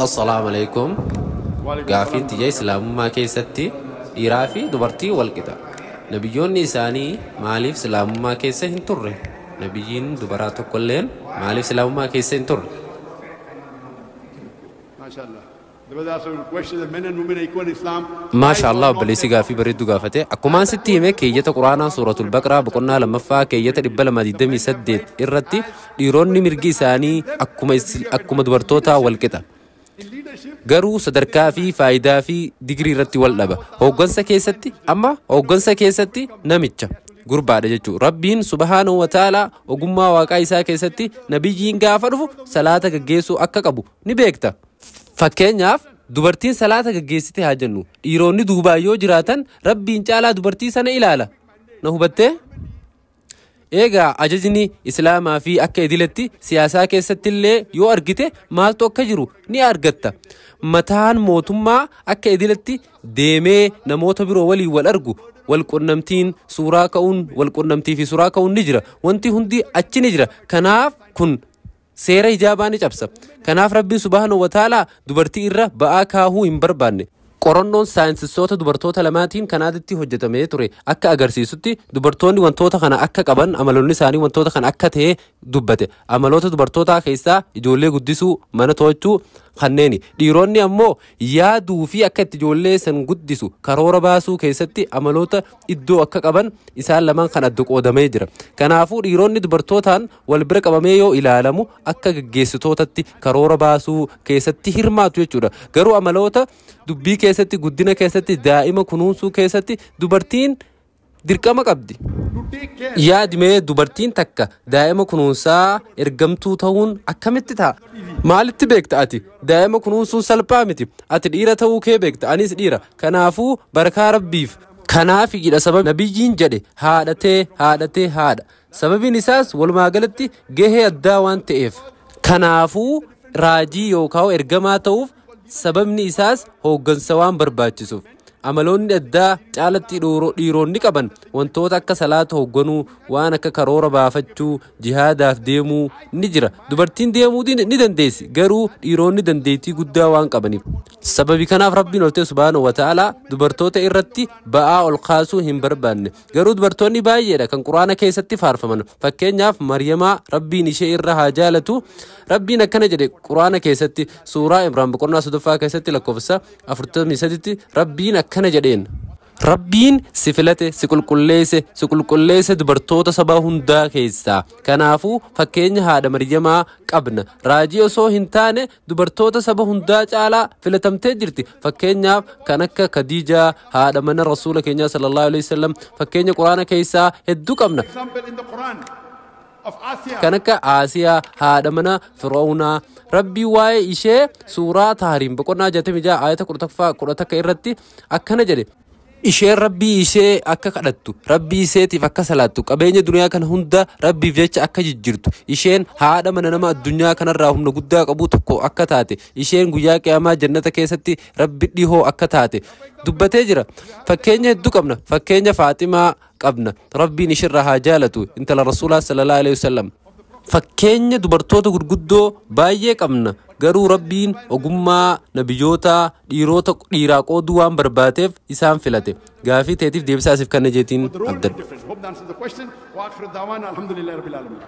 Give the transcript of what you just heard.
Assalaamu alaikum. Waalaikum Gaafiin salaam. tiyya Islaamummaa keessatti dhiiraa fi dubartii wal qixa. Nabiyyoonni isaanii maaliif Islaamummaa keessa hin turre? Nabiyyiin dubaraa tokkolleen maaliif Islaamummaa keessa hin turre? MashaAllah. The brother asked a question that men and women are equal in Islam. Maasha Allah, obboleessi gaaffii bareedduu gaafate. Akkumaan sitti hime, keeyyata Quraanaa Suuratul Baqraa boqonnaa lammaffaa keeyyata 228 irratti dhiironni mirgi isaanii akkuma dubartootaa wal qixa. In leadership, Garuu sadarkaa fi faayidaa fi digirii irratti wal dhaba. Hooggansa keessatti, amma hooggansa keessatti namicha gurbaadha jechuudha. Rabbiin subhaanahu wa ta'ala ogummaa waaqaa isaa keessatti nabiyyiin gaafa dhufu salaata gaggeessuu akka qabu ni beekta. Fakkeenyaaf, dubartiin salaata gaggeessite haa jennu, dhiironni duubaan yoo jiraatan Rabbiin caalaa dubartii sana ilaala. Na hubattee? Eegaa ajajni Islaamaa fi akka idiletti siyaasaa keessatti illee yoo argite maaltu akka jiru ni argatta. Mataan mootummaa akka idiletti deemee namoota biroo waliin wal argu, wal qunnamtiin suuraa ka'uun, wal qunnamtii fi suuraa ka'uun ni jira. Wanti hundi achi ni jira. Kanaaf kun seera hijaabaa ni cabsa. Kanaaf Rabbiin subhaanahu wa ta'aalaa dubartii irra ba'aa kaahuu hin barbaanne. Qorannoon saayinsistoota dubartoota lamaatiin Kanaadatti hojjetamee ture akka agarsiisutti, dubartoonni wantoota kana akka qaban, amaloonni isaanii wantoota kana akka ta'e dubbate. Amaloota dubartootaa keessaa ijoollee guddisuu, mana to'achuu kanneeni. Dhiironni ammoo yaaduu fi akka itti ijoollee san guddisu karoora baasuu keessatti amaloota iddoo akka qaban isaan lamaan kan adda qoodamee jira. Kanaafuu dhiironni dubartootaan wal bira qabamee yoo ilaalamu akka gaggeessitootatti karoora baasuu keessatti hirmaatu jechuudha. Garuu amaloota dubbii keessatti, guddina keessatti, daa'ima kunuunsuu keessatti dubartiin dirqama qabdi. To take care. Yaadimee, dubartiin takka daa'ima kunuunsaa ergamtuu ta'uun akkamitti ta'a? Maalitti beekta ati? Daa'ima kunuunsuun salphaa miti. Ati dhiira ta'uu kee beekta, anis dhiira. Kanaafuu barakaa Rabbiif. Kanaaf jedha sababa nabiyyiin jedhe haadhatee haadhatee haadha. Sababiin isaas walumaa galatti gahee addaa waan ta'eef. Kanaafuu raajii yookaan ergamaa ta'uuf sababni isaas hooggansa waan barbaachisuuf. Amaloonni addaa caalatti dhiironni qaban wantoota akka salaata hoogganuu, waan akka karoora baafachuu, jihaadaaf deemuu ni jira. Dubartiin deemuu ni dandeessi, garuu dhiironni dandeettii guddaa waan qabaniif. Sababi kanaaf Rabbiin oltee subhaanahu wa ta'aalaa dubartoota irratti ba'aa ol kaasuu hin barbaanne. Garuu dubartoonni baay'eedha kan Quraana keessatti faarfaman. Fakkeenyaaf Maryamaa, Rabbiin ishee irra haa jaalatu. Rabbiin akkana jedhe Quraana keessatti, suuraa Imraan boqonnaa sadaffaa keessatti lakkoofsa 43tti Rabbiin akkana jedheen. Rabbiin si filate, si qulqulleesse, si qulqulleesse dubartoota saba hundaa keessaa. Kanaafuu fakkeenya haadha Maryamaa qabna. Raajii osoo hin taane dubartoota saba hundaa caalaa filatamtee jirti. Fakkeenyaaf kan akka Khadiijaa, haadha mana Rasuula keenyaa sallallahu alaihi wasallam, fakkeenya Quraana keessaa hedduu qabna. Example in the Quran of Asiya. Kan akka Aasiyaa, haadha mana Fir'aawnaa, Rabbii waa'ee ishee suuraa Taariin boqonnaa 66 aayata 11ffaa 11 irratti akkana jedhe. Isheen Rabbii ishee akka kadhattu, Rabbii isheetiif akka salaattu, qabeenya duniyaa kana hunda Rabbiif jecha akka jijjiirtu, isheen haadha mana nama addunyaa kanarraa humna guddaa qabu tokko akka taate, isheen guyyaa qiyaamaa jannata keessatti Rabbi dhihoo akka taate dubbatee jira. Fakkeenya hedduu qabna. Fakkeenya Faaximaa qabna. Rabbiin ishirraa haa jaalatu, intala Rasuulaa sallallahu alaihi wasallam. Fakkeenya dubartoota gurguddoo baay'ee qabna. Garuu Rabbiin ogummaa nabiyyoota dhiirota dhiiraa qooduu waan barbaadeef isaan filate. Gaafii teetiif deebisaa siif kenna jeetiin The role is abdadha. Different. Hope that answers the question. Wa akhir da'wana alhamdulillahi rabbil alamin.